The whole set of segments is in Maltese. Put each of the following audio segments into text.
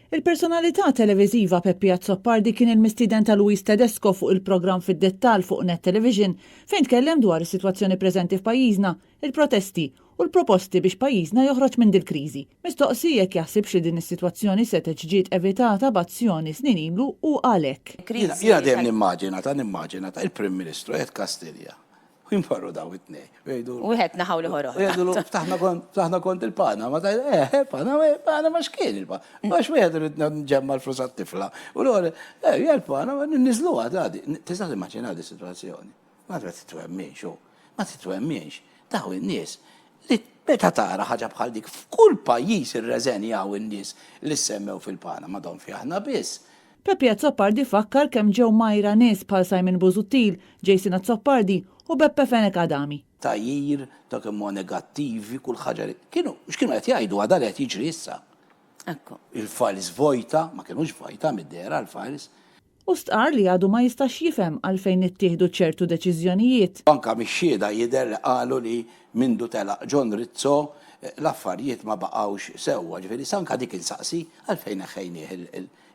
Il-personalità televiżiva Peppi Azzopardi kien il-mistieden ta' Louise Tedesco fuq il-programm Fid-Dettall fuq Net Television fejn tkellem dwar is-sitwazzjoni preżenti f'pajjiżna, il-protesti u l-proposti biex pajjiżna joħroġ minn dil-kriżi. Mistoqsi jekk jaħsibx li din is-sitwazzjoni setgħet ġiet evitata b'azzjoni snin ilu hu qal hekk. Jiena dejjem nimmaġina ta' nimmaġina ta' il-Prim Ministru qiegħed Kastilja U jmorru daw it-tnej. Wieħed naħa u l-ieħor oħra. Jgħidulu ftaħna kont ftaħna kont il-Panama. Eh, eh, Panama, Panama x'kien il-Panama? Għax wieħed irid nġemma l-flus għat-tifla. U l-ieħor, eh, hija l-Panama, ninniżluha għadi. Tista' timmaġina di sitwazzjoni. Ma titwemminx, hu. Ma titwemminx. Daw in-nies li meta tara ħaġa bħal dik f'kull pajjiż irreżenjaw in-nies li semmew fil-Panama don fi aħna biss. Peppi Azzopardi fakkar kemm ġew mgħajra nies bħal Simon Busuttil, Jason Azzopardi u Beppe Fenech Adami. Tgħajjir, ta' kemm huwa negattivi, kull ħaġa li kienu, x'kienu qed jgħidu għadha li qed jiġri issa. Ekku. Il-files vojta, ma kinux vojta mid-dehra l-files. Hu stqarr li għadu ma jistax jifhem għalfejn ittieħdu ċertu deċiżjonijiet. Anke mix-xhieda jidher li qalu li mindu telaq John Rizzo l-affarijiet ma baqgħux sewwa. Ġifieri issa anke dik insaqsi għalfejn neħħejnieh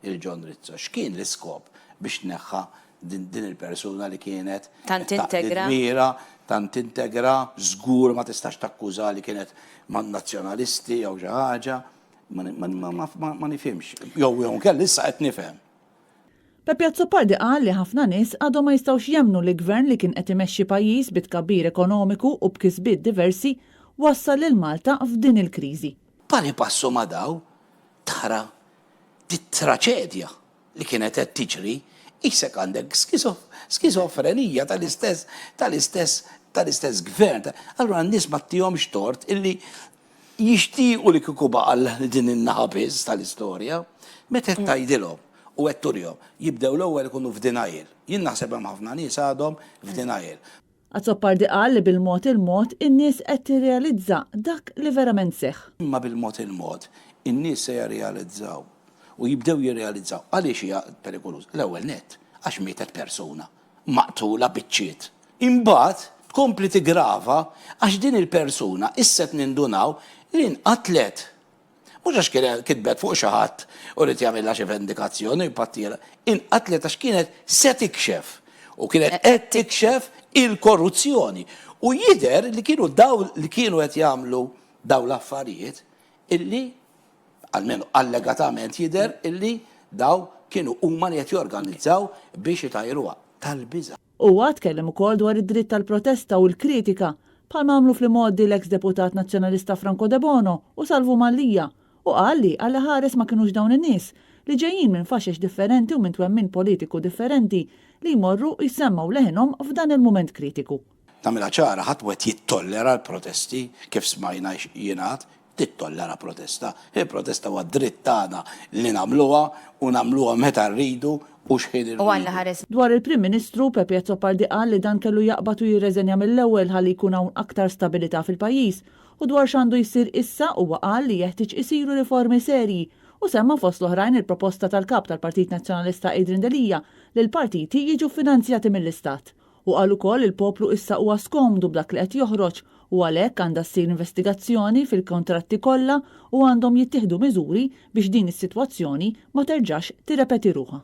il John Rizzo. X'kien l-iskop biex tneħħa din il-persuna li kienet tant integra mira, tant integra, żgur ma tistax takkuża li kienet man-nazzjonalisti jew xi ħaġa. Ma nifhimx. Jew jew kelli issa qed nifhem. Peppi Azzopardi qal li ħafna nies għadhom ma jistgħux jemmnu li gvern li kien qed imexxi pajjiż bi tkabbir ekonomiku u b'kisbiet diversi wassal lil Malta f'din il-kriżi. Pari passu ma' daw tara dit-traċedja li kienet qed tiġri, qisek għandek skiżofrenija tal-istess tal-istess tal-istess gvern. Allura n-nies ma ttihomx tort illi jixtiequ li kieku baqa' din in-naħa biss tal-istorja. Meta qed tgħidilhom u qed turihom, jibdew l-ewwel ikunu f'denial. Jien naħseb hemm ħafna nies għadhom f'denial. Azzopardi qal li bil-mod il-mod in-nies qed tirrealizza dak li verament seħħ. Imma bil-mod il-mod in-nies se jirrealizzaw u jibdew jirrealizzaw għaliex hija perikoluża. L-ewwel nett għax mietet persuna maqtula biċċiet. Imbagħad tkompli tiggrava għax din il-persuna issa qed nindunaw li nqatlet. Mhux għax kienet kitbet fuq xi ħadd u ried jagħmilha xi vendikazzjoni u jpattielha. Inqatlet għax kienet se tikxef u kienet qed tikxef il-korruzzjoni. U jidher li kienu dawn li kienu qed jagħmlu dawn l-affarijiet illi, almenu allegatament jidher illi dawn kienu huma li qed jorganizzaw biex itajruha. Tal-biża'. Huwa tkellem ukoll dwar id-dritt tal-protesta u l-kritika, bħalma għamlu fl-imgħoddi l-eks deputat Nazzjonalista Franco Debono u Salvu Mallia, u qal li Alla ħares ma kinux dawn in-nies, li ġejjin minn faxex differenti u minn twemmin politiku differenti, li jmorru u jsemmgħu leħinhom f'dan il-mument kritiku. Nagħmilha ċara, ħadd mhu qed jittollera l-protesti, kif smajna jingħad, tittollera protesta. Il-protesta huwa dritt tagħna li nagħmluha u nagħmluha meta rridu u x'ħin U Alla irridu. ħares. Dwar il-Prim Ministru, Pepe Azzopardi qal li dan kellu jaqbad u jirreżenja mill-ewwel ħalli jkun hawn aktar stabilità fil-pajjiż u dwar x'għandu jsir issa huwa qal li jeħtieġ isiru riformi serji u semma fost l-oħrajn il-proposta tal-Kap tal-Partit Nazzjonalista Adrian Delia li l-partiti jiġu ffinanzjati mill-Istat. Hu qal ukoll li l-poplu issa huwa skomdu b'dak li qed joħroġ u għalhekk għandha ssir investigazzjoni fil-kuntratti kollha u għandhom jittieħdu miżuri biex din is-sitwazzjoni ma terġax tirrepeti ruħha.